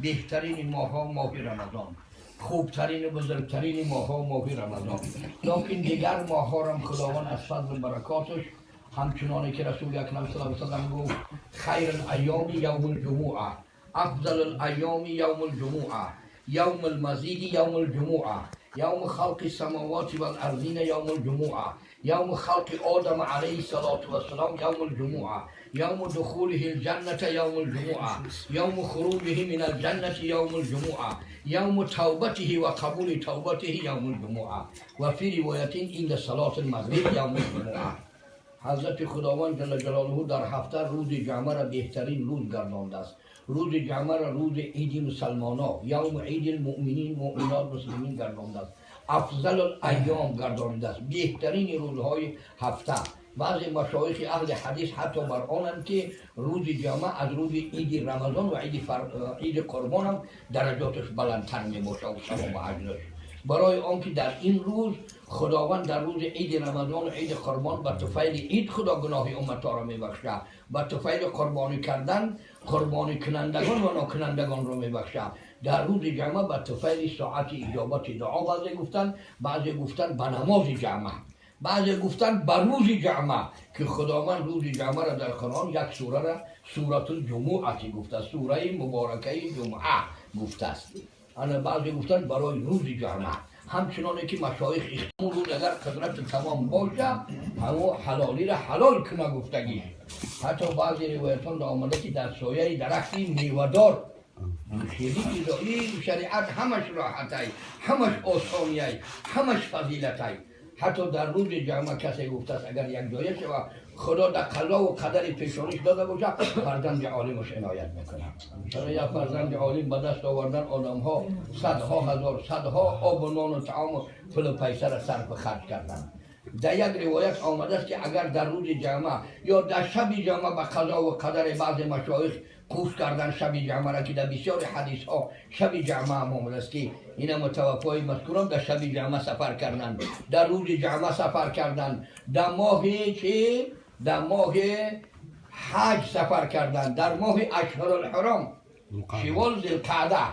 Беҳтарини моҳҳо моҳи Рамазон, хубтарин ва бузургтарини моҳҳо моҳи Рамазон. Лекин дигар моҳҳоро Худованд аз фазлу баракоташ, ҳамчуноне ки Расули Акрам саллаллоҳу алайҳи васаллам гуфт: خير الأيام يوم الجمعة، أفضل الأيام يوم الجمعة، يوم المزيد يوم الجمعة، يوم خلق السماوات والأرضين يوم الجمعة، يوم خلق آدم عليه الصلاة والسلام يوم الجمعة، يوم دخوله الجنة يوم الجمعة، يوم خروجه من الجنة يوم الجمعة، يوم توبته وقبول توبته يوم الجمعة، وفي رواية عند صلاة المغرب يوم الجمعة. Ҳазрати Худованд ҷалла ҷалолаҳу дар ҳафта рӯзи ҷумъаро беҳтарин рӯз гардондааст. Рӯзи ҷумъаро рӯзи иди мусалмоно, يوم عيد المؤمنين، مؤمنات، مسلمين гардондааст, أفضل الأيام гардонидааст, беҳтарини рӯзҳои ҳафта. Баъзе машоихи аҳли ҳадис ҳатто бар онанд, ки рӯзи ҷумъа аз рӯзи иди Рамазон ва иди Қурбонам дараҷоташ баландтар мебошад савобу аҷраш, барои он ки дар ин рӯз Худованд, дар рӯзи иди Рамазон ва иди Қурбон, ба туфайли ид Худо гуноҳи умматҳоро мебахшад, ба туфайли қурбонӣ кардан қурбонӣ кунандагон ва нокунандагонро мебахшад. Дар рӯзи ҷумъа ба туфайли соати иҷобати дуо баъзе гуфтанд, баъзе гуфтанд ба намози ҷумъа, баъзе гуфтанд ба рӯзи ҷумъа, ки Худованд рӯзи ҷумъаро дар Қуръон як сураро Суратул Ҷумуати гуфтааст, сураи муборакаи ҷумъа гуфтааст. Ана баъзе гуфтанд барои рӯзи ҷумъа. Ҳамчуноне ки машоих он рӯз агар қудрати тамом боша, ҳамо ҳалолиро ҳалол куна гуфтагӣ. Ҳатто баъзе ривоятон омада, ки дар сояи дарахти мевадор хеле чизо. Ин шариат ҳамаш роҳатай, ҳамаш осониай, ҳамаш фазилатай. Ҳатто дар рӯзи ҷумъа касе гуфтааст, агар як ҷоя шава, Худо дар қазову қадари пешониш дода бошад, фарзанди олимаш иноят мекунад. Чаро як фарзанди олим ба даст овардан одамҳо садҳо ҳазор, садҳо обу нону таому пулу пайсара сарфу харҷ карданд. Дар як ривоят омадааст, ки агар дар рӯзи ҷумъа ё дар шаби ҷумъа, ба қазову қадари баъзе машоих кӯш кардан шаби ҷумъаро, ки дар бисёри ҳадисҳо шаби ҷумъа ҳам омадааст, ки ина мутаваффои мазкурон дар шаби ҷумъа сафар карданд, дар рӯзи ҷумъа сафар карданд, дар моҳи чи, дар моҳи ҳаҷ сафар карданд, дар моҳи Ашҳурулҳурум, Шивол, Зилқаъда.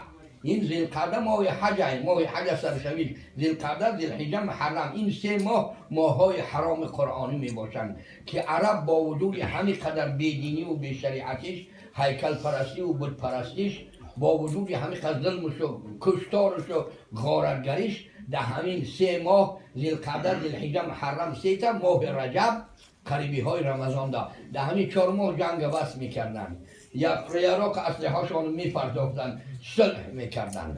Ин Зилқаъда моҳи ҳаҷ, моҳи ҳаҷ саршавид. Зилқаъда, Зилҳиҷа, Муҳаррам, ин се моҳ моҳҳои ҳароми қуръонӣ мебошанд, ки араб бо вуҷуди ҳамин қадар бединиву бешариатиш, ҳайкалпарастиву бутпарастиш, бо вуҷуди ҳамин қадар зулмушу кушторушу ғоратгариш, дар ҳамин се моҳ, Зилқаъда, Зилҳиҷа, Муҳаррам, сета моҳи Раҷаб, қарибиҳои Рамазонда, дар ҳамин 4 моҳ ҷанга бас мекарданд, яроқ аслиҳашонро мепардохтанд, сулҳ мекарданд.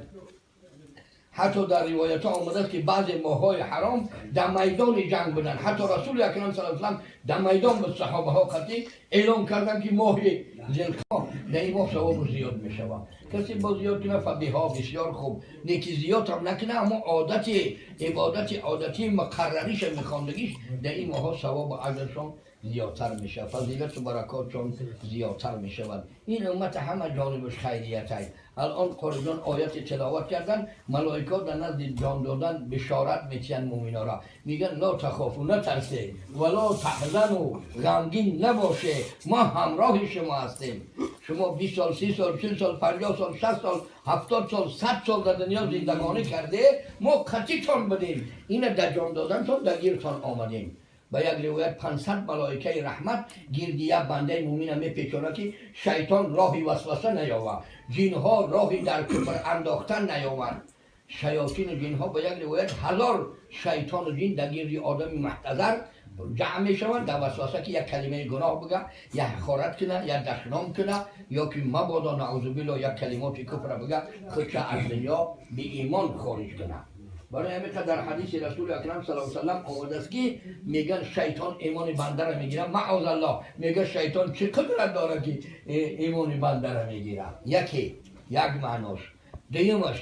Ҳатто дар ривоятҳо омадааст, ки баъзе моҳҳои ҳаром дар майдони ҷанг буданд. Ҳатто Расули Акрам саллаллоҳу алайҳи васаллам дар майдон ба саҳобаҳо қатӣ эълон карданд, ки моҳи Зилқо, дар ин моҳ савобу зиёд мешавад. Касе бо зиёд кунад, фабиҳо, бисёр хуб. Неки зиёд ҳам накунад, аммо одати ибодати одатии муқаррариша мехондагиш, дар ин моҳҳо савобу аҷршон зиёдтар мешавад, фазилату баракотшон зиёдтар мешавад. Ин уммата ҳама ҷонибаш хайриятай. Алон қоризон ояти тиловат кардан, малоика дар назди ҷон додан бишорат метиҳанд мӯминора, мегӯянд: لا تخافوا, натарсе, ولا تحزنوا, ғамгин набоше, мо ҳамроҳи шумо ҳастем. Шумо 20 сол, 30 сол, 40 сол, 50 сол, 60 сол, 70 сол, 100 сол дар дунё зиндагонӣ карде, мо қатитон будем, ина дар ҷон додантон дар гиртон омадем. Ба як ривоят, 500 малоикаи раҳмат гирди як бандаи мӯмина мепечонад, ки шайтон роҳи васваса наёвад, ҷинҳо роҳи дар куфр андохтан наёванд, шаётину ҷинҳо. Ба як ривоят, 1000 шайтону ҷин дар гирди одами муҳтазар ҷамъ мешаванд дар васваса, ки як калимаи гуноҳ бига, як ҳақорат куна, як дашном куна, ё ки мабодо, наъузубилло, як калимоти куфра бига, худша аз дунё беимон хориҷ куна. Барои ҳамин қадар дар ҳадиси Расули Акрам саллаллоҳу алайҳи васаллам омадааст, ки мегӯянд, шайтон имони бандара мегирад. Маъозаллоҳ, мега, шайтон чӣ қудрат дорад, ки имони бандара мегирад? Яке як маънош. Дуюмаш,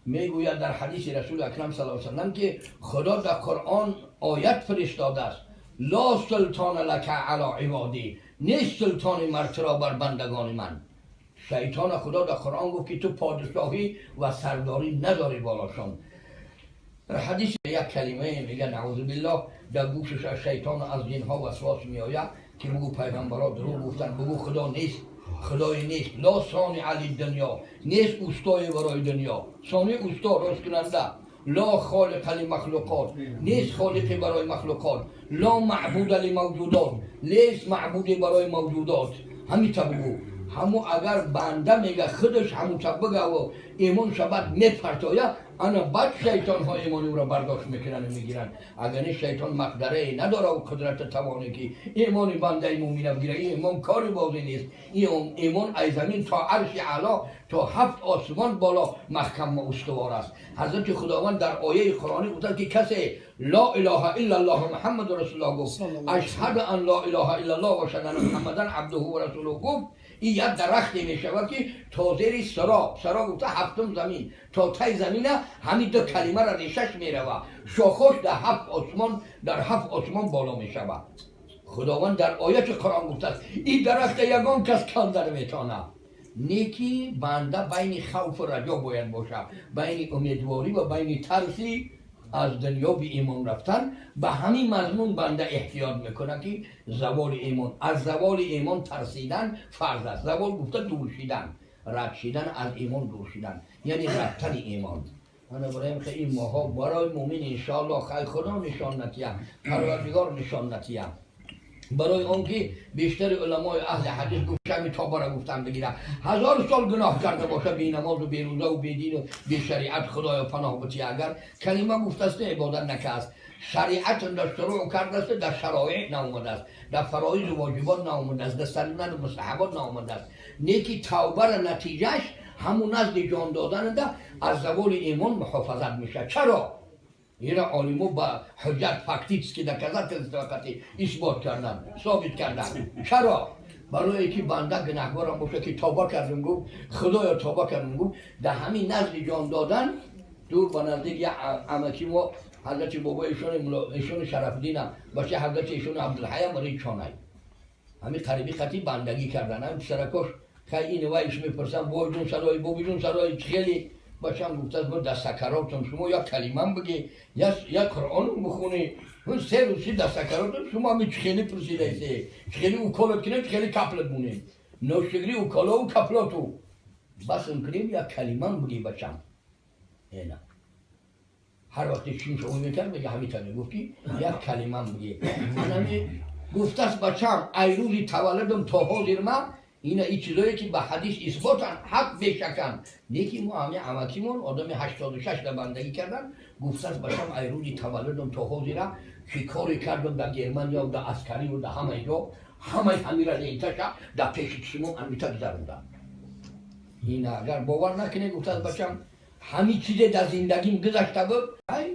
мегӯяд дар ҳадиси Расули Акрам саллаллоҳу алайҳи васаллам, ки Худо дар Қуръон оят фиристодааст: لا سلطان لك على عبادي, нест султони мартиро бар бандагони ман. Шайтона Худо дар Қуръон гуфт, ки ту подишоҳӣ ва сардорӣ надорӣ болошон. Дар ҳадис як калимае мега, наъузу биллоҳ, дар гӯшаш аз шайтону аз ҷинҳо васвос меояд, ки бугӯ пайғамбарҳо дурӯғ гуфтанд, бугӯ Худо нест. خدای نیست. لا صانع للدنیا، نیست اوستای برای دنیا. صانع اوستا، راست کننده. لا خالق لمخلوقات، نیست خالقی برای مخلوقات. لا معبود لموجودات، نیست معبودی برای موجودات. همین تا بگو. همو اگر بنده میگه خودش همو تا بگه و ایمان شبت میپرتاید، انا بعد شیطان ها ایمان او را برداشت میکنن و میگیرن. اگر نه شیطان مقدره نداره و قدرت توانه که ایمان بنده مومن بگیره. این ایمان کاری بازی نیست. این ایمان از زمین تا عرش اعلی تا هفت آسمان بالا محکم و استوار است. حضرت خداوند در آیه قرآنی گفته که کسی لا اله الا الله محمد رسول الله گفت، اشهد ان لا اله الا الله و اشهد ان محمدا عبده و رسوله گفت، این یک درختی می شود که تا زیر سرا، سرا گفته هفتم زمین، تا ته زمین همین دو کلمه را ریشش می رود، شاخش در هفت آسمان، در هفت آسمان بالا می شود. خداوند در آیت قرآن گفته است این درخت یگان کس کنده نمیتونه. نیکی بنده بین خوف و رجا باید باشه، بین امیدواری و بین ترسی از دنیا به ایمان رفتن. به همین مضمون بنده احتیاط میکنه که زوال ایمان، از زوال ایمان ترسیدن فرض است. زوال گفته دور شدن، رد شدن از ایمان، دور شدن یعنی رفتن ایمان. بنابراین که این ماها برای مؤمن انشاءالله خیر خدا نشان نتیه، پروردگار نشان نتیه. برای آنکه بیشتر علمای اهل حدیث گفت می توبه را گفتن بگیره، هزار سال گناه کرده باشه، بی نماز و بی روزه و بی دین و بی شریعت، خدایا پناه بتی. اگر کلمه گفته است عبادت نکرده است، شریعت در شروع کرده است، در شرایع نامده است، در فرایض و واجبات نامده است، در سنت و مستحبات نامده است. نیکی توبه را نتیجهش همون نزد جان دادن ده از زوال ایمان محافظت میشه. چرا؟ اینا عالمو با حجت فکتیکس که доказательства اثبات کردن، ثابت کردن. چرا؟ برای که بنده گناهکارم باشه که توبه کردم گفت خدایا توبه کردم گفت، در همین نزد جان دادن دور با نزدیک یه عمکی ما حضرت بابا ایشون شرف الدین باشه، حضرت ایشون عبدالحی مرید چانای همین قریبی خطی بندگی کردن. هم سرکاش خیلی این وایش میپرسن بابا جون سرای، بابا جون سرای خیلی بچم گفت از ما در سکراتم شما یا کلمه بگی یا قرآن بخونی. اون سه روزی در سکراتم شما می خیلی پرسیده سی خیلی وکالت کنیم، خیلی کپلت مونیم نوشگری وکالا و کپلاتو بس کنیم یا کلمه بگی بچم. اینا هر وقتی چین شما میکرد میگه همین تا میگفتی یا کلمه بگی. من همی گفت است بچم ای روزی تولدم تا حاضر ما اینا این چیزایی که به حدیث اثباتن حق بشکن. نیکی ما همه عمکیمون آدم 86 در بندگی کردن گفت است بچم ای روزی تولدم تا حاضر که کاری کردم در گرمانیا و در عسکری و در همه جا همه همین را لینتشا در پیش چشمم امیتا گذروندم. این اگر باور نکنه گفت است بچم همین چیز در زندگیم گذشته بود. ای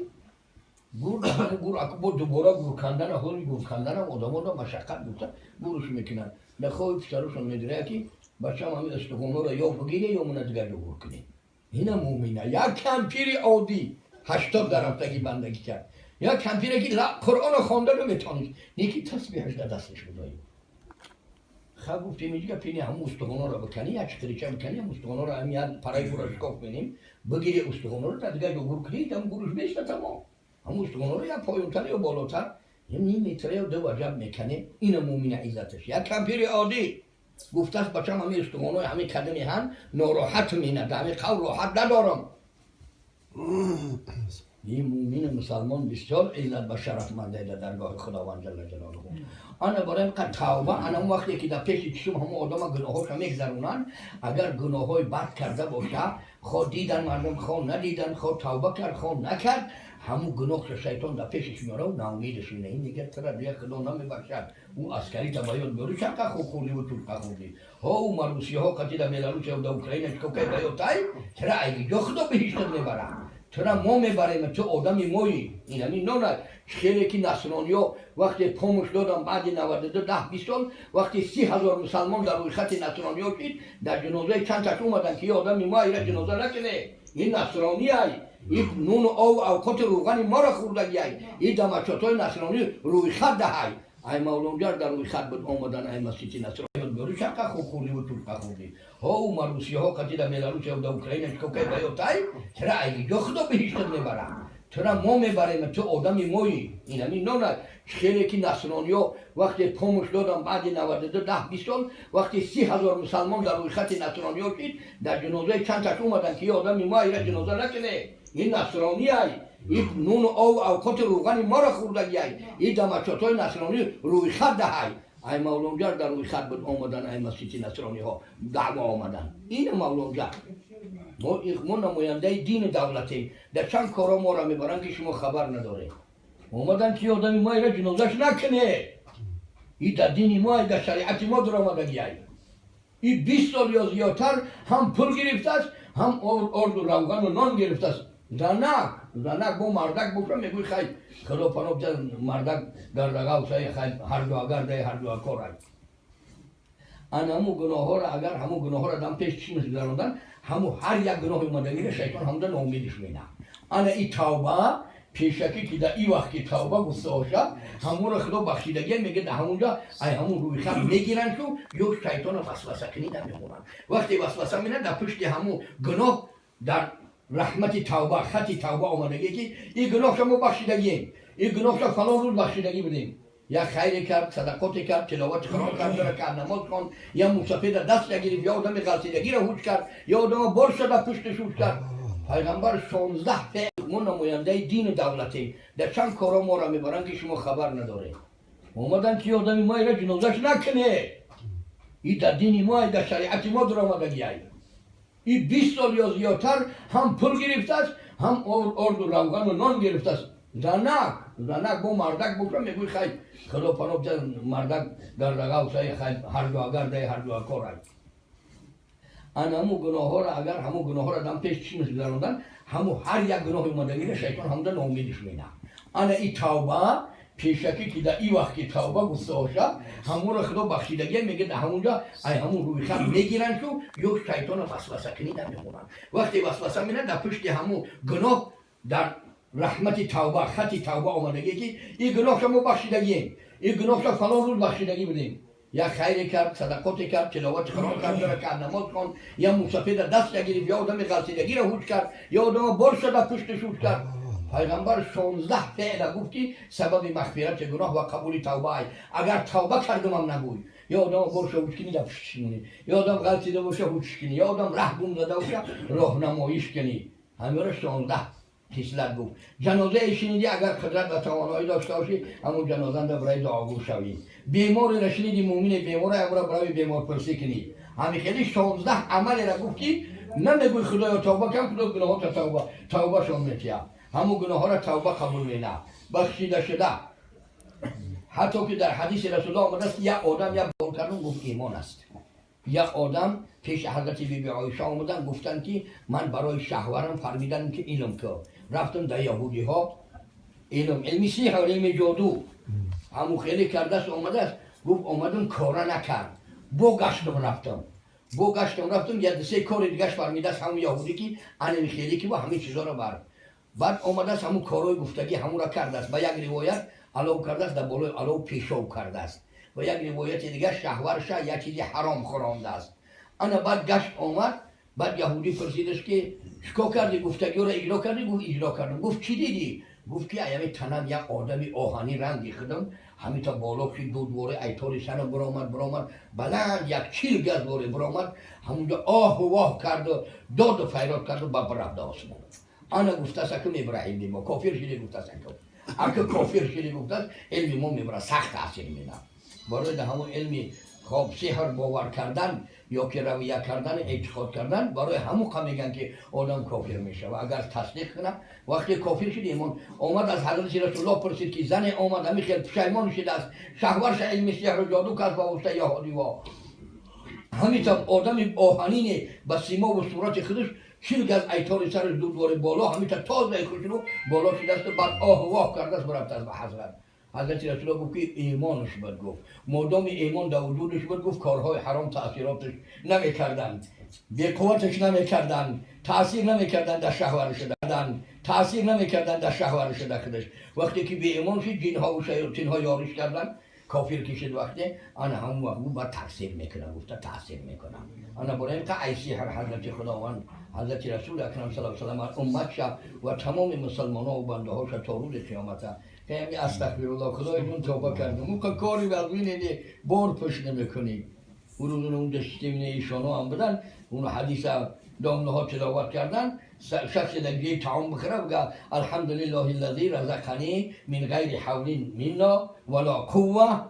گور گور اکو با دوباره گور کندن هوری گور کندن آدم ها مشقت گفتن گورش میکنن. نخواه پسرشون میداره که بچم همین استخونا را یا بگیره یا من دیگر رو گور کنه. اینا مومنه. یک کمپیر عادی 80 در هفتگی بندگی کرد، یک کمپیری که قرآن خوانده نمیتونست، نیکی تسبیحش در دستش بود. خب گفتیم اینجا پینی هم استخونا را بکنی یا چقریچه بکنی، هم استخونا را هم یک پرای گورش کاف بینیم بگیری استخونا رو تا دیگر رو گور کنی دم گورش بیشتر تمام. هم استخونا رو یا پایینتر یا بالاتر یه نیم متر یا دو وجب میکنه. این مومن عزتش. یک کمپیر عادی گفت است بچم همین استخوانای همین کدمی هم ناراحت مینه، همین قول راحت ندارم. این مومن مسلمان بسیار عزت و شرفمنده در درگاه خداوند جل جلاله. آن برای قد توبه انا اون وقتی که در پیش چشم همه آدم گناهاش میگذرونن، اگر گناههای بد کرده باشه خواه دیدن مردم خواه ندیدن، خواه توبه کرد خواه نکرد، همون گناه شیطان در پیشش میاره و ناامیدش اینه. این میگه ترا دیگه خدا نمیبخشد، او عسکری تا بیاد میاره چقدر خوب خوردی و چقدر خوردی ها، او مروسی ها قطعی در بلاروس و در اوکراین چیکار که بیاد تای ترا اینجا خدا بهشت میبره، ترا ما میبریم، تو آدمی مایی. این همین نه خیلی که نصرانی‌ها وقتی پاموش دادن بعد 92 10 20 سال وقتی 30,000 مسلمان در روی خط نصرانی‌ها شد، در جنازه چند تاش اومدن که یه آدمی ما ایرا جنازه نکنه، این نصرانی ای، این نون و آب و اوقات روغن ما را خوردگی ای، این دمچاتای نصرانی روی خط دهی ای مولانجر در روی خط بود آمدن ای مسیحی نصرانی بود چقدر خوب خوردی و چقدر خوردی ها، او مروسی ها قطعی در بلاروس و در اوکراین چیکار که بیاد تای ترا اینجا خدا بهشت میبره، тура мо мебарем, ту одами моӣ. Ин ҳамин нона хеле ки насрониё вақте помуш додам баъди 92 10-20 сол, вақте 30,000 мусалмон дар рӯйхати насрониё шид, дар ҷанозаи чанд кас омаданд ки одами мо ира ҷаноза накуне, ин насронӣ ай, ин нуну ову авқоти рӯғани моро хӯрдагиай, ин дамачотҳои насронӣ рӯйхат даҳай. Ай Мавлонҷар дар рӯйхат буд, омадан ай масҷиди насрониҳо даъво омадан. Ина Мавлонҷар. Мо намояндаи дину давлатем. Дар чанд корҳо моро мебаранд ки шумо хабар надоред. Омадан ки одами мо ира ҷанозаш накуне, и дар дини мо, дар шариати мо даромадагиай. И 20 сол ё зиёдтар ҳам пул гирифтааст, ҳам орду равғану нон гирифтааст. Занак бо мардак боша, мегӯй хай худо паноҳ, мардак гардағав хай ҳарду агар дай ҳарду кор ай. Ана ҳамун гуноҳҳоро, агар ҳамун гуноҳҳоро дам пеш чишмаш гузарондан, ҳамун ҳар як гуноҳи омадагиро шайтон ҳамуда ноумедиш мена. Ана и тавба пешакӣ ки дар и вақт ки тавба гуфта бошад, ҳамонро худо бахшидагия мега, дар ҳамунҷо ай ҳамун рӯйхат мегиранд шу ё шайтонро васваса кунӣ намемонанд. Вақте васваса менад, дар пушти ҳамун гуноҳ дар раҳмати тавба, хати тавба омадагие ки ин гуноҳша мо бахшидагием, ин гуноҳша фалон рӯз бахшидагӣ будем. Як хайре кард, садақоте кард, тиловати Қуръон кард, кард, намоз хонд, я мусафеда даст нагирифт, я одами ғалтидагиро ҳуҷ кард, я одама борша дар пушташ ҳуҷ кард. Пайғамбар 16 феъл. Мо намояндаи дину давлатем. Дар чанд корҳо моро мебаранд ки шумо хабар надоред. Омаданд ки одами мо ира ҷанозаш накуне, и дар дини мо, дар шариати мо даромадагиай. И 20 сол ё зиёдтар ҳам пул гирифтааст, ҳам орду равғану нон гирифтааст. Занак бо мардак боша, мегӯй хай худо паноҳ, мардак гардағав хай ҳарду агар дай ҳарду кор ай. Ана ҳамун гуноҳҳоро, агар ҳамун гуноҳҳоро дам пеш чишмаш гузарондан, ҳамун ҳар як гуноҳи омадагиро шайтон ҳамуда ноумедиш мена. Ана и тавба пешакӣ ки дар и вақт ки тавба гуфта бошад, ҳамонро худо бахшидагия мега, дар ҳамунҷо ай ҳамун рӯйхат мегиранд шу ё шайтонро васваса кунӣ намемонанд. Вақте васваса менад, дар пушти ҳамун гуноҳ дар раҳмати тавба, хати тавба омадагие ки ин гуноҳша мо бахшидагием, ин гуноҳша фалон рӯз бахшидагӣ будем. Як хайре кард, садақоте кард, тиловати Қуръон кард, кард, намоз хонд, я мусафеда даст нагирифт, я одами ғалтидагиро ҳуҷ кард, я одама борша дар пушташ ҳуҷ кард. Пайғамбар 16 феъла гуфт ки сабаби мағфирати гуноҳ ва қабули тавба ай. Агар тавба кардумам нагӯй. Я одама борша ҳуҷ кунӣ, дар пуштиш монӣ, я одам ғалтида боша, ҳуҷш кунӣ, я одам раҳ гум зада боша, роҳнамоиш кунӣ. Ҳамеро 16 хислат гуфт. Ҷанозае шуниди, агар қудрат ва тавоноӣ дошта бошӣ, ҳамун ҷанозанда барои дуогӯ шавӣ. Бемореро шуниди, муъмини бемора, ҳамуро барои беморпурсӣ кунӣ. Ҳамин хели 16 амалеро гуфт ки намегӯй худоё тавба кам, худо гуноҳота тавбашон метиҳад, ҳамун гуноҳҳоро тавба қабул мена, бахшида шуда. Ҳатто ки дар ҳадиси расулулло омадааст, як одам як бор кардум, гуфт имон аст. Як одам пеши ҳазрати биби Оиша омадан, гуфтанд ки ман барои шаҳварам фармидам ки илм кӯ, рафтам дар яҳудиҳо илм, илми сиҳр, илми ҷоду, ҳамун хеле кардааст, омадааст. Гуфт омадам, кора накард, бо гаштам рафтам, бо гаштам рафтам, як се кори дигаш фармидааст ҳамун яҳудӣ ки анами хеле ки ҳамин чизоро бар. Баъд омадааст, ҳамун корҳои гуфтагӣ ҳамунро кардааст. Ба як ривоят алов кардааст, дар болои алов пешов кардааст, ва як ривояти дигар шаҳварша як чизи ҳаром хӯрондааст. Ана баъд гашт омад. Баъд яҳудӣ пурсидаш ки чикор кардӣ, гуфтагиро иҷро кардӣ? Гуфт иҷро кардам. Гуфт чӣ дидӣ? Гуфт ки аями танам як одами оҳанӣ ранги худам ҳамита боло шид, дудвори айтори сана биромад, биромад баланд, як 40 газ боре биромад, ҳамунҷо оҳу воҳ карду доду файрод карду ба бирафта осмон. Ана гуфтааст, ака мебара илми мо, кофир шиди гуфтааст, ака кофир шиди гуфтааст, илми мо мебара, сахт таъсир мена барои дар ҳамон илми хоб сеҳр бовар кардан ё ки равия кардан, эътиқод кардан, барои ҳамон қа мегӯянд ки одам кофир мешавад агар тасдиқ кунад. Вақте кофир шуд, имон омад, аз ҳазрати расулуллоҳ пурсид ки зане омад, ҳамин хел пушаймон шудааст, шаҳварша илми сеҳру ҷоду кард ба воситаи яҳудиво, ҳамитам одами оҳанине ба симову сурати худаш 40 газ айтори сараш дудвори боло ҳамита тозаи хушрӯ боло шудааст, баъд оҳу воҳ кардааст, бирафтааст ба ҳазрат. Ҳазрати расулуллоҳ гуфт ки имонаш буд. Гуфт модоми имон дар вуҷудаш буд, гуфт корҳои ҳаром таъсироташ намекарданд, беқувваташ намекарданд, таъсир намекарданд дар шаҳваршудан, таъсир намекарданд дар шаҳвар шуда худаш. Вақте ки беимон шуд, ҷинҳову шаётинҳо ёриш карданд, кофир ки шуд, вақте ана ҳамон вақт баъд таъсир мекунад, гуфта таъсир мекунад. Ана барои ин қа ай сиҳр ҳазрати худованд. حضرت رسول اکرم صلی الله علیه و سلم امت شد و تمام مسلمان ها و بنده ها شد تا روز قیامت. یعنی استغفر الله خدای جون توبه کردم. اون کاری وزینه بار پشت نمیکنی. اون روز اون دشتیمینه ایشانو هم بدن اون حدیث دامنه ها تلاوت کردن. شخص دیگه طعام بخره بگه الحمدلله الذی رزقنی من غیر حول منا ولا قوه.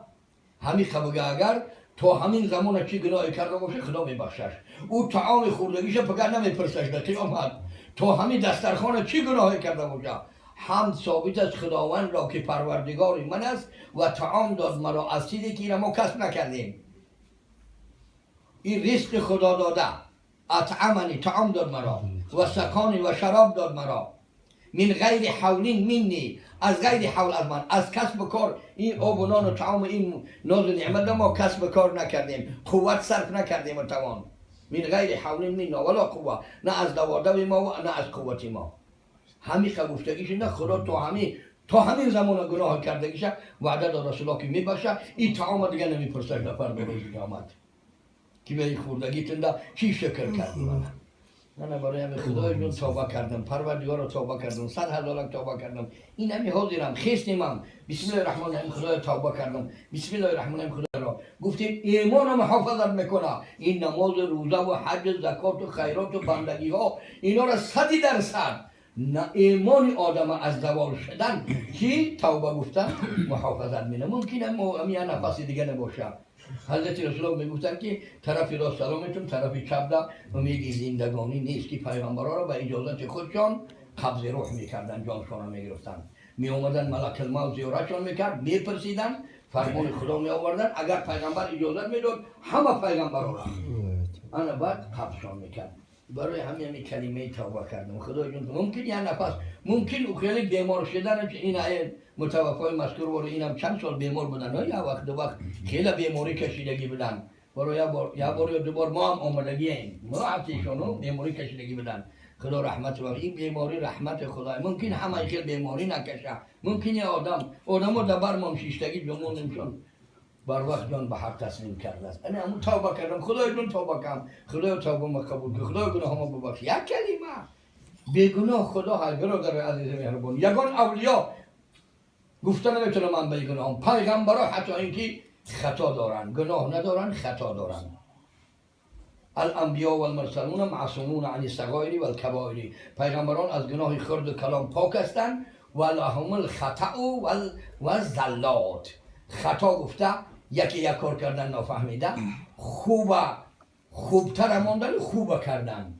همین بگه اگر تا همین زمان چی گناهی کرده باشه خدا میبخشش. او طعام خوردگیش فقط نمیپرسش به قیامت. تا همین دسترخوان چی گناهی کرده باشه هم ثابت است خداوند را که پروردگار من است و طعام داد مرا از چیزی که اینو ما کسب نکردیم. این رزق خدا داده. اطعمنی طعام داد مرا و سکانی و شراب داد مرا من غیر حول منی، از غیر حول از من، از کسب کار. این آب و نان و طعام این ناز و نعمت ما کسب کار نکردیم، قوت صرف نکردیم و توان. من غیر حول منا ولا قوه، نه از دوادو ما و نه از قوت ما. همین گفتگیش نه خدا تا همین زمان گناه کردگیش وعده داد رسول الله که میبخشه. این طعام دیگه نمیپرسه نفر به روز قیامت که به خوردگی تنده چی شکر کردی من. من برای همین خدای جون توبه کردم، پروردگار رو توبه کردم، 100,000 توبه کردم. این همی حاضرم خیستیم. بسم الله الرحمن الرحیم خدای توبه کردم. بسم الله الرحمن الرحیم خدای را گفتیم ایمان محافظت میکنه. این نماز، روزه و حج، زکات و خیرات و بندگی ها اینا را 100% نه ایمان آدم از زوال شدن که توبه گفتن محافظت میکنه. ممکنه یه نفس دیگه نباشه. حضرت رسول الله میگفتن که طرف راست سلامتون طرف چپ ده امید زندگانی نیست که پیغمبرها را به اجازت خودشان قبض روح میکردن، جانشان را میگرفتن. می اومدن ملک الموت زیارتشان میکرد، میپرسیدن، فرمان خدا می آوردن. اگر پیغمبر اجازت میداد همه پیغمبرها را انا بعد قبضشان میکرد. برای همین کلمه توبه کردم خدای جون ممکن یه نفس ممکن او خیلی بیمار شدن که این متوفای مذکور ولی اینم چند سال بیمار بودن، یه وقت دو وقت خیلی بیماری کشیدگی بودن. برای یه بار یا دو بار ما هم آمدگی ایم، ما هم بیماری کشیدگی بودن. خدا رحمت و این بیماری رحمت خدا. ممکن همه خیلی بیماری نکشه، ممکن یه آدمو دبر مام شیشتگی بمونیم بر وقت جان به حق تسلیم کرده است. انا همون توبه کردم خدای جون توبه کردم، خدای توبه ما قبول کن، خدای گناه ما ببخش. یک کلمه بیگناه خدا هر برادر عزیز مهربان. یگان اولیا گفته نمیتونم من بیگناهم. پیغمبرا حتی اینکه خطا دارن، گناه ندارن، خطا دارن. الانبیا والمرسلون معصومون عن الصغائر والکبائر. پیغمبران از گناه خرد و کلام پاک هستند. و لهم الخطأ والزلات. خطا گفته یکی یک کار کردن نافهمیده، خوبه خوبتر ماندن خوبه کردن،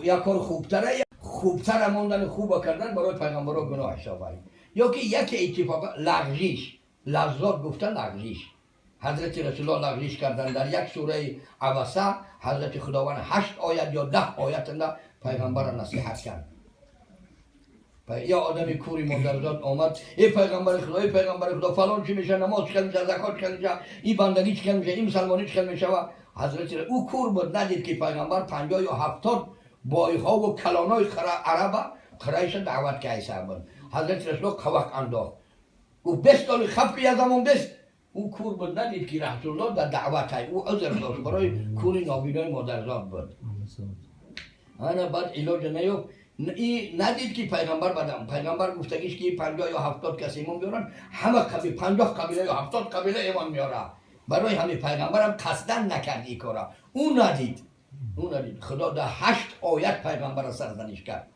یک کار خوبتره خوبتر ماندن خوبه کردن برای پیغمبرا گناه حساب. یا که یک اتفاق لغزش، لغزات گفته لغزش. حضرت رسول الله لغزش کردن در یک سوره عبسه. حضرت خداوند 8 آیت یا 10 آیت پیغمبر نصیحت کرد. یا آدم کوری مادرزاد آمد، ای پیغمبر خدا، ای پیغمبر خدا فلان چی میشه، نماز چی میشه، زکات چی میشه، این بندگی چی میشه، این مسلمانی چی میشه. و حضرت او کور بود ندید که پیغمبر 50 یا 70 بایها و کلانای عرب قریش دعوت که بود. حضرت رسول قوق انداخت، گفت 20 سال خب که زمان 20. او کور بود ندید که رسول الله در دعوت های او عذر داشت برای کوری نابینای مادرزاد بود. انا بعد علاج نیافت. این ندید که پیغمبر بدم. پیغمبر گفتگیش که 50 یا 70 کس ایمان بیارن، همه قبیله 50 قبیله یا 70 قبیله ایمان میاره. برای همین پیغمبرم قصدن نکرد این کارا. او ندید، او ندید. خدا در 8 آیت پیغمبر را سرزنش کرد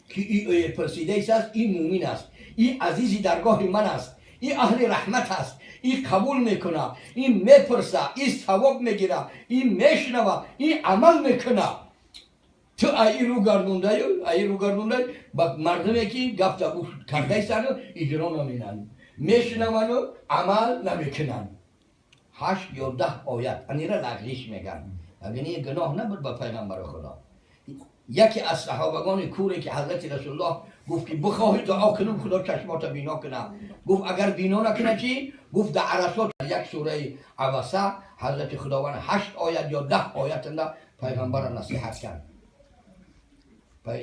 که این پرسیده است، این مومن است، این عزیزی درگاه من است، این اهل رحمت است، این قبول میکنه، این میپرسه، این ثواب میگیره، این میشنوه، این عمل میکنه. تو ای رو گردونده، ای رو گردونده با مردمی که گفت گوش کرده سن اجرا نمینن، میشنون و عمل نمیکنن. 8 یا 10 آیت انی را لغزش میگن. اگر این گناه نبود با پیغمبر خدا. یکی از صحابگان کوری که حضرت رسول الله گفت که بخواهی دعا کنم خدا چشمات بینا کنه، گفت اگر بینا نکنه چی؟ گفت در عرصات یک سوره عبسه حضرت خداوند 8 آیت یا 10 آیت پیغمبر نصیحت کرد.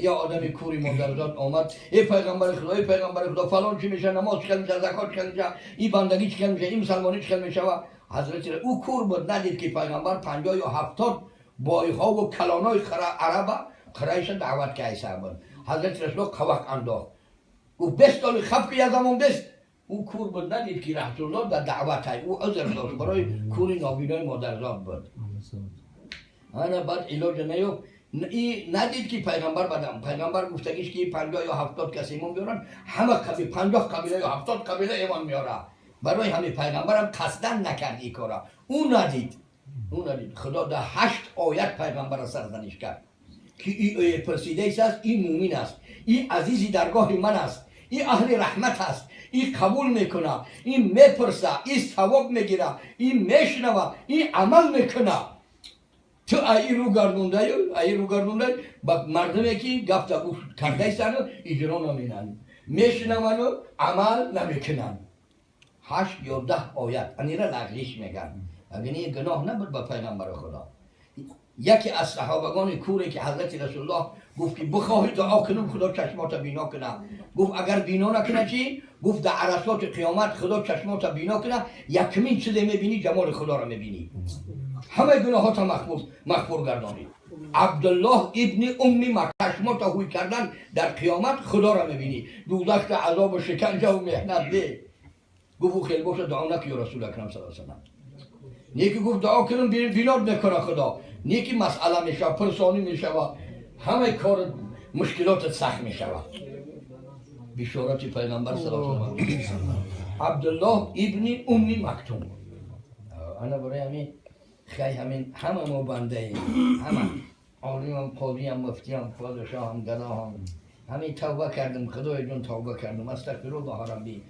یا آدم کوری مادرزاد آمد، ای پیغمبر خدا، ای پیغمبر خدا فلان چی میشه، نماز چی میشه، زکات چی میشه، این بندگی چی میشه، این مسلمانی چی میشه. و حضرت او کور بود ندید که پیغمبر 50 یا 70 بایها و کلانای عرب قریش دعوت که ایسا بود. حضرت رسول قوق انداخت. گفت 20 سال خب که یه زمان 20 او کور بود ندید که رسول الله در دعوت های او عذر داشت برای کوری نابینای مادرزاد بود. انا بعد علاج نیافت. ای ندید که پیغمبر بدم. پیغمبر گفتگیش که 50 یا 70 کس ایمان بیارن، همه قبیله 50 قبیله یا 70 قبیله ایمان میاره. برای همه پیغمبرم قصدن نکرد این کارا. او ندید. او ندید. خدا در 8 آیت پیغمبر را سرزنش کرد که ای پرسیده است، این مومن است، این عزیزی درگاه من است، این اهل رحمت است، این قبول میکنه، این میپرسه، این ثواب میگیره، این میشنوه، این عمل میکنه. تو ای رو گردونده، ای رو گردونده با مردمی که گفت گوش کرده ایستن اجرا نمینن، میشنون و عمل نمیکنن. 8 یا 10 آیت این را لغزش میگن. اگر این گناه نبود با پیغمبر خدا. یکی از صحابگان کوری که حضرت رسول الله گفت که بخواهی دعا کنم خدا چشمات بینا کنه. گفت اگر بینا نکنه چی؟ گفت در عرصات قیامت خدا چشمات بینا کنه، یکمین چیز میبینی جمال خدا را میبینی، همه گناهات مغفور گردانی. عبدالله ابن ام چشمات هوی کردن در قیامت خدا را میبینی، دوزخ عذاب و شکنجه و محنت ده. گفت او خیلی باشه دعا نکنی رسول اکرم صلی الله علیه و سلم. نیکی گفت دعا کنم بیناد میکنه خدا، نیکی مسئله میشه، پرسانی میشه و همه کار مشکلات سخت میشه. بشارت پیغمبر صلی الله علیه و سلم عبدالله ابن ام مکتوم. انا برای همین خیلی همین همه ما بنده ایم، همه عالمم، قاضیم، مفتیم، پادشاهم، گداهم، همین توبه کردم خدای جون توبه کردم، استغفر الله ربی،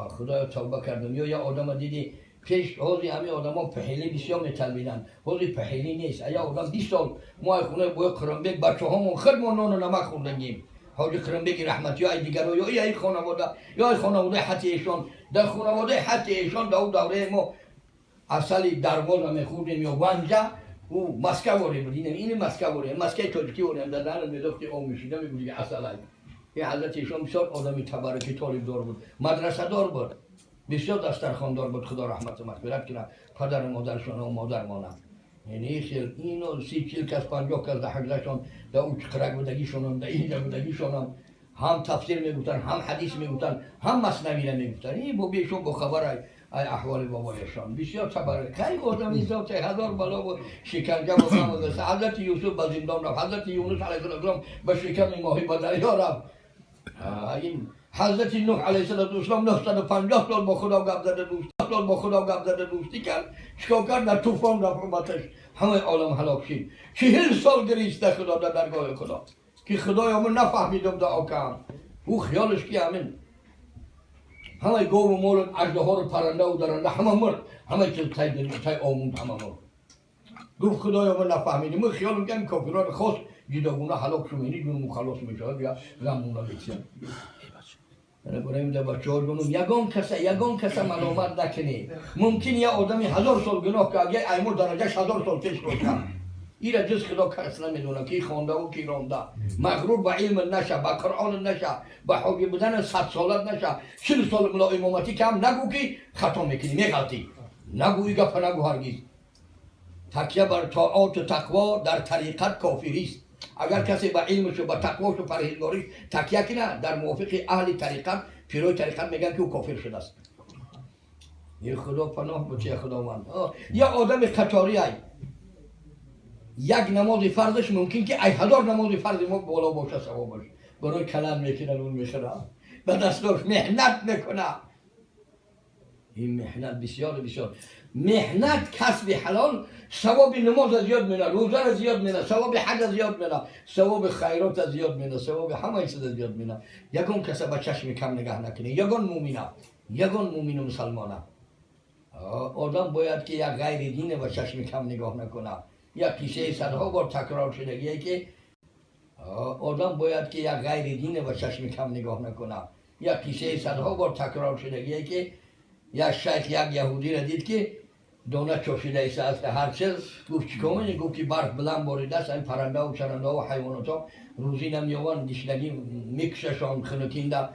خدایا توبه کردم. یا یه آدم دیدی پیش حوزی همه آدم ها پهلی بسیار میطلبیدن، حوزی پهلی نیست. ایا آدم 20 سال ما خونه بوی قرنبیک بچه همون خود ما نان و نمک خوردنیم، حاجی قرنبیک رحمتی یا دیگر یا ای خانواده یا خانواده حتی ایشان، در خانواده حتی ایشان در اون دوره ما اصلی دروازه میخوردیم یا ونجا او مسکه واری بود. این مسکه واری، مسکه تاجیکی واری در دهن میداختی آب میشیده میگفت که اصل این حضرت ایشان بسیار آدمی تبرکی طالب دار بود، مدرسه دار بود، بسیار دسترخوان دار بود. خدا رحمت و مغفرت کنه پدر و مادرشان و مادر مانه. یعنی خیلی اینو 30-40 کس 50 کس در حجرشان در اون چقرک بودگیشون در اینجا بودگیشون هم تفسیر میگفتن، هم حدیث میگفتن، هم مثنوی را میگفتن. این بابیشون با خبر ای احوال بابایشان بسیار تبرک. خیلی آدمی ذات هزار بلا و شکنجه و غم و غصه. حضرت یوسف به زندان رفت، حضرت یونس علیه السلام به شکم ماهی به دریا رفت، این حضرت نوح علیه السلام 950 سال با خدا گپ زده دوستی، سال با خدا گپ زده دوستی کرد، چیکار کرد؟ در طوفان رفت امتش، همه عالم هلاک شد. 40 سال گریسته خدا در درگاه خدا که خدایا من نفهمیدم دعا کنم. او خیالش که همین همه گاو و مال و اژدها و پرنده و درنده همه مرد، همه چیز تای آموند، همه مرد. گفت خدایا من نفهمیدم، من خیالم که کافران خاص جداگونه هلاک شو می‌نی جون خلاص می‌شود یا غمونه می‌چن. برای در بچه ها جونم یگان کس ملامت نکنی. ممکن یه آدمی 1000 سال گناه که اگه ایمو درجهش 1000 سال پیش باشه، این را جز خدا کس نمیدونه کی خوانده و کی رانده. مغرور به علم نشه، به قرآن نشه، به حاجی بودن 100 سالت نشه. 40 سال ملا امامتی کم نگو که خطا میکنی، میغلطی. نگو این گپ نگو هرگز. تکیه بر طاعات و تقوا در طریقت کافری است. اگر کسی به علمش و به تقواش و پرهیزگاریش تکیه کنه، در موافق اهل طریقت، پیروی طریقت میگن که او کافر شده است. یه خدا پناه بچه خداوند. یه آدم قطاری ای یک نماز فرضش ممکن که ای 1000 نماز فرض ما بالا باشه ثوابش، برای کلم میکنن اون میخوره به دستاش محنت میکنه. این محنت بسیار بسیار محنت کسب حلال ثواب نماز زیاد میده، روزه زیاد میده، ثواب حج زیاد میده، ثواب خیرات زیاد میده، ثواب همه چیز زیاد میده. یگان کس به چشم کم نگاه نکنه، یگان مومنه، یگان مومن و مسلمانه. آدم باید که یک غیر دینه به چشم کم نگاه نکنه. یک قصه صدها بار تکرار شده که آدم باید که یک غیر دینه به چشم کم نگاه نکنه. یک قصه صدها بار تکرار شده که یک شیخ یک یهودی را دید که دانه چاشیده ایست از هر چیز. گفت چیکار می‌کنی؟ گفت که برف بلند باریده است، این پرنده و چرنده و حیوانات ها روزی نمی‌یابند، گشنگی میکششان خنکینده.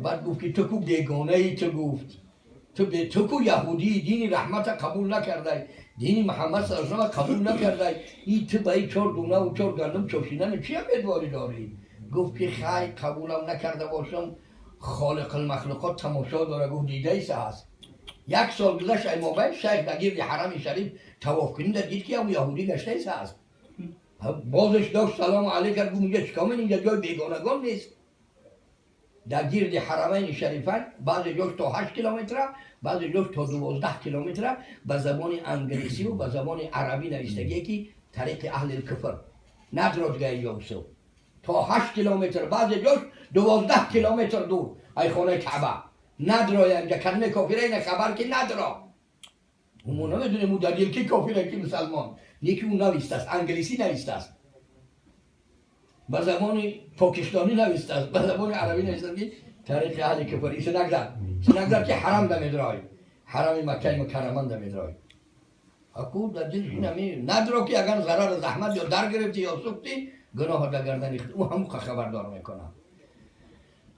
بعد گفت که تو کو بیگانه ای؟ تو گفت تو کو یهودی دین رحمت قبول نکرده، Дини Муҳаммад саллаллоҳу алайҳи ва саллам қабул накардай. Ин ту ба ин чор дуна ва чор гандум чошидан чӣ умедворӣ дорӣ? Гуфт ки хай қабулам накарда бошам, холиқ алмахлуқот тамошо дора. Гуфт дидайса ҳаст. Як сол гузашт, ай мобайн шайх дар гирди ҳарами шариф тавоф кунӣ, дар дид ки ҳамун яҳудӣ гаштайса ҳаст. Бозаш дошт, салому алайк кард, гуфт инҷа чикор мекунӣ? Инҷа ҷои бегонагон нест. Дар гирди ҳарамайни шарифан баъзе ҷош то 8 километра, баъзе ҷош то 12 километра ба забони англисӣ ва ба забони арабӣ навиштагие ки тариқи аҳли куфр надро дига инҷо бисо. То 8 километр, баъзе ҷош 12 километр дур ай хонаи Каъба надро, инҷа калимаи кофира ина хабар ки надро. Мо намедонем ӯ дар дил ки кофира ки мусалмон, неки ӯ навистааст, англисӣ навистааст, ба забони покистонӣ навистааст, ба забони арабӣ навистааст ки тариқи аҳли куфр. Иса нагзар, иса нагзар ки ҳарам дамедрой, ҳарами Маккаи Мукарраман дамедрой. Аку дар дил инами надро ки агар зарар заҳмат ё дар гирифтӣ ё сӯхтӣ, гуноҳ дар гардани худ, ӯ ҳам хабардор мекунад.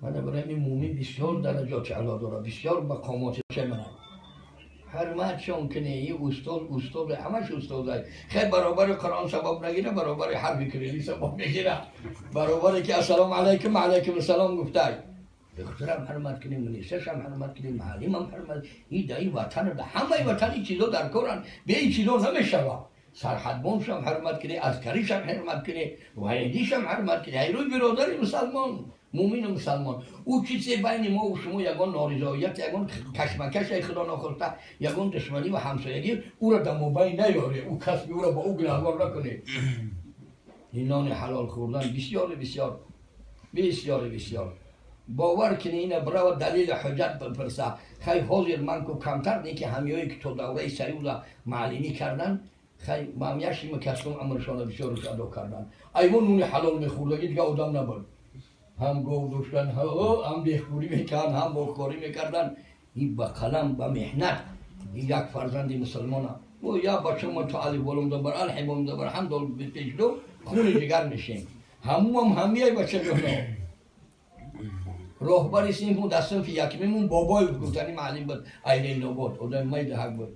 Мана барои ин мӯмин бисёр дараҷоти аъло дорад, бисёр мақомоти мана. Ҳурматшон кунӣ, ин устод, устод, ҳамаш устод. Хеле баробари Қуръон савоб нагира, баробари ҳарфи кирилӣ савоб мегира. Баробаре ки ассалому алайкум, алайкум ассалом гуфтай. Духтарам ҳурмат кунӣ, мунисашам ҳурмат кунӣ, муаллимам ҳурмат. Ин дар ин ватан, дар ҳамаи ватан ин чизо дар коранд. Бе ин чизо намешавад. Сарҳадбоншам ҳурмат кунӣ, аскаришам ҳурмат кунӣ, военныйшам ҳурмат кунӣ. Ай рӯи бародари мусалмон, мӯмину мусалмон. Ӯ чизе байни мо ва шумо ягон норизоият, ягон кашмакаш, ай худо нохоста, ягон душманӣ ва ҳамсоягӣ, ӯро дар мобайн наёре, ӯ касби ӯро ба ӯ гунаҳгор накунӣ. Ин нони ҳалол хӯрдан бисёр, бисёр, бисёр, бисёр. Бовар кунӣ, ина бирава далели ҳуҷҷат бипурса. Хай ҳозир ман ку камтар не ки ҳамёе ки то давраи Союза маълимӣ кардан, хай мамяшима касум амршона бисёрш адо кардан. Айвон нуни ҳалол мехӯрдагӣ дига одам набуд. Ҳам гов доштан, ҳам бехкорӣ мекардан, ҳам боғкорӣ мекардан. Ин ба қалам, ба меҳнат, ин як фарзанди мусалмона. Ӯ я бачамо то алиф болом дабар, алҳи болом дабар, ҳам дол пешду хуни ҷигар мешем. Ҳамуам ҳамияй бачаҷоно. Роҳбари синфмон дар синфи якмимон бобой гуфтани маълим буд, айни нобод, одами майда ҳақ буд.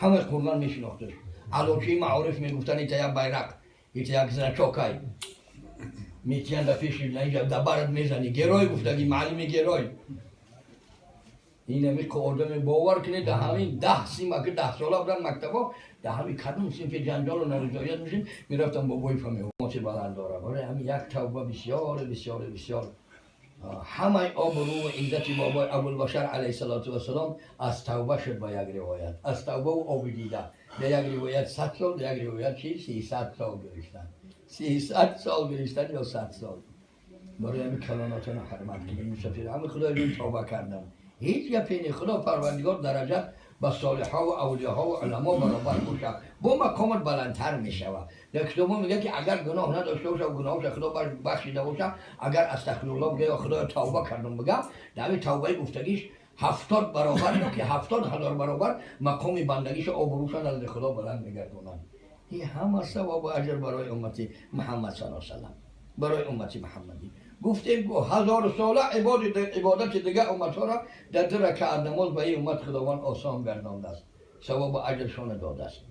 Ҳамаи қурбан мешинохташ. Алочии маориф мегуфтан ита як байрақ, ита як значокай. Метиян дар пеши инҷа дар барат мезанӣ. Герой гуфтагӣ, маълими герой. Ин ҳами одаме бовар кунед, дар ҳамин 10 синф, аки 10 сола будан мактабо, дар ҳамин кадом синфи ҷанҷолу норизоият мешид, мерафтам бобои фамилия баланд дорам. Барои ҳамин як тавба бисёр, бисёр, бисёр. Ҳамаи обрӯ ва иззати бобои Абулбашар алайҳиссалоту вассалом аз тавба шуд ба як ривоят. Аз тавба ва оби дида. Дар як ривоят 100 сол, дар як ривоят чи? 300 сол гирифтан. 300 сол гирифтан ё 100 сол. Барои ҳамин калонотонро ҳурмат кунем. Мусафир ҳамин Худои ҷон тавба кардам. Ҳеҷ гапе не, Худо Парвардигор дараҷа ба солиҳҳо ва авлиёҳо ва уламо баробар бошад. Бо мақомат баландтар мешавад. Дар китобҳо мегӯяд ки агар гуноҳ надошта бошад, гуноҳашро Худо бахшида бошад, агар астағфируллоҳ бигӯяд ё Худоё тавба кардам бигӯяд, дар ҳамин тавбаи гуфтагиш 70 баробар ё ки 70,000 баробар мақоми бандагиша обрӯша назди Худо баланд мегардонад. Ин ҳама савобу аҷр барои уммати Муҳаммад саллаллоҳу алайҳи васаллам, барои уммати Муҳаммадӣ. Гуфтем ку 1000 сола ибодати дига умматҳоро дар 2 ракаат намоз ба ин уммат Худованд осон гардондааст, савобу аҷршона додааст.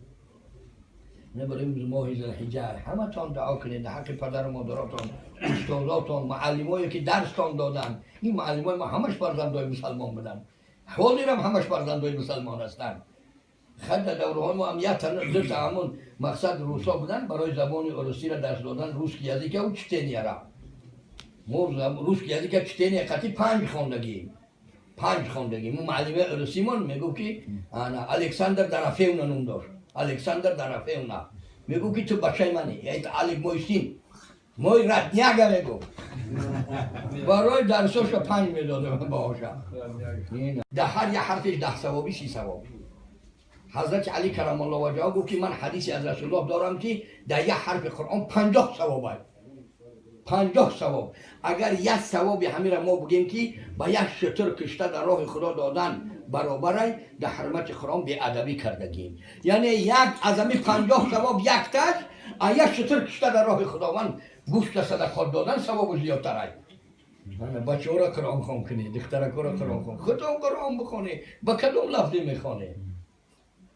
Набарем моҳи Зулҳиҷҷа ҳаматон дуо кунед дар ҳаққи падару модаротон, устозотон, муаллимое ки дарстон доданд. Ин муаллимои мо ҳамаш фарзандои мусалмон буданд, ҳозирам ҳамаш фарзандои мусалмон ҳастанд. Хай дар давраҳои мо ҳам як та ду та ҳамон мақсад русо буданд барои забони русиро дарс додан, русский языка ва чтенияра. Мо русский языка чтения қати 5 хондагием. 5 хондагием. Мо муаллими русимон мегуфт ки ана Александр Дарафеевна ном дошт. Александр Дарафеевна мегуфт ки ту бачаи мани, это Алик мой сын, мой родняга мегуфт. Барои дарсоша 5 медодам баҳоша. Дар ҳар як ҳарфиш 10 савоби, 30 савоб. Ҳазрати Али карамаллоҳу ваҷҳаҳу гуфт ки ман ҳадисе аз Расулуллоҳ дорам ки дар як ҳарфи Қуръон 50 савоб аст. 50 савоб. Агар як савоби ҳамира мо бигем ки ба як шутур кишта дар роҳи Худо додан баробарай, дар ҳурмати Қуръон беадабӣ кардагием. Яъне як аз ҳамин 50 савоб якташ, а як шутур кишта дар роҳи Худованд гӯшта садақот додан савобу зиёдтарай. Бачаҳоро Қуръон хон кунед, духтаракҳоро Қуръон хон, худтон Қуръон бихонед, ба кадом лафзе мехонед?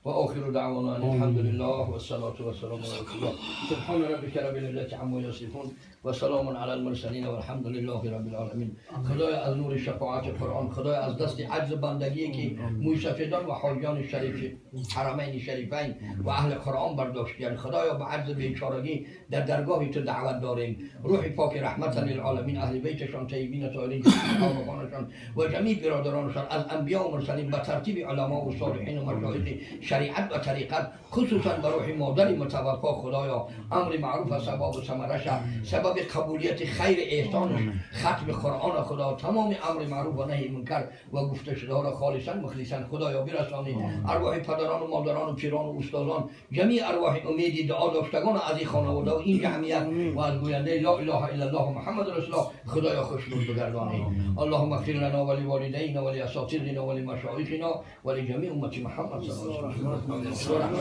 و آخر دعوانا ان الحمد لله و الصلاة و السلام علی رسول الله. سبحان ربک رب العزة عما یصفون و سلام علی المرسلین و الحمد لله رب العالمین. خدای از نور شفاعت قرآن، خدای از دست عجز بندگی که مویسفیدان و حاجیان شریف حرمین شریفین و اهل قرآن برداشتند، خدایا به عجز بیچارگی در درگاه تو دعوت داریم. روح پاک رحمت للعالمین، اهل بیتشان، طیبین طاهرین، صحابگانشان و جمیع برادرانشان از انبیا و مرسلین به ترتیب علما و صالحین و مشایخ شریعت و طریقت، خصوصا به روح مادر متوفا، خدایا امر معروف سبب و ثمرش، سبب قبولیت خیر احسانش، ختم قرآن خدا، تمام امر معروف و نهی منکر و گفته شده را خالصا مخلصا خدایا برسانید. ارواح پدران و مادران و پیران و استادان، جمیع ارواح امیدی دعا داشتگان از این خانواده و این جمعیت و از گوینده لا اله الا الله محمد رسول الله، خدایا خوشنود بگردانید. اللهم اغفر لنا و لوالدینا و لاساتذتنا و لمشایخنا و لجمیع امت محمد صلی الله علیه و سلم.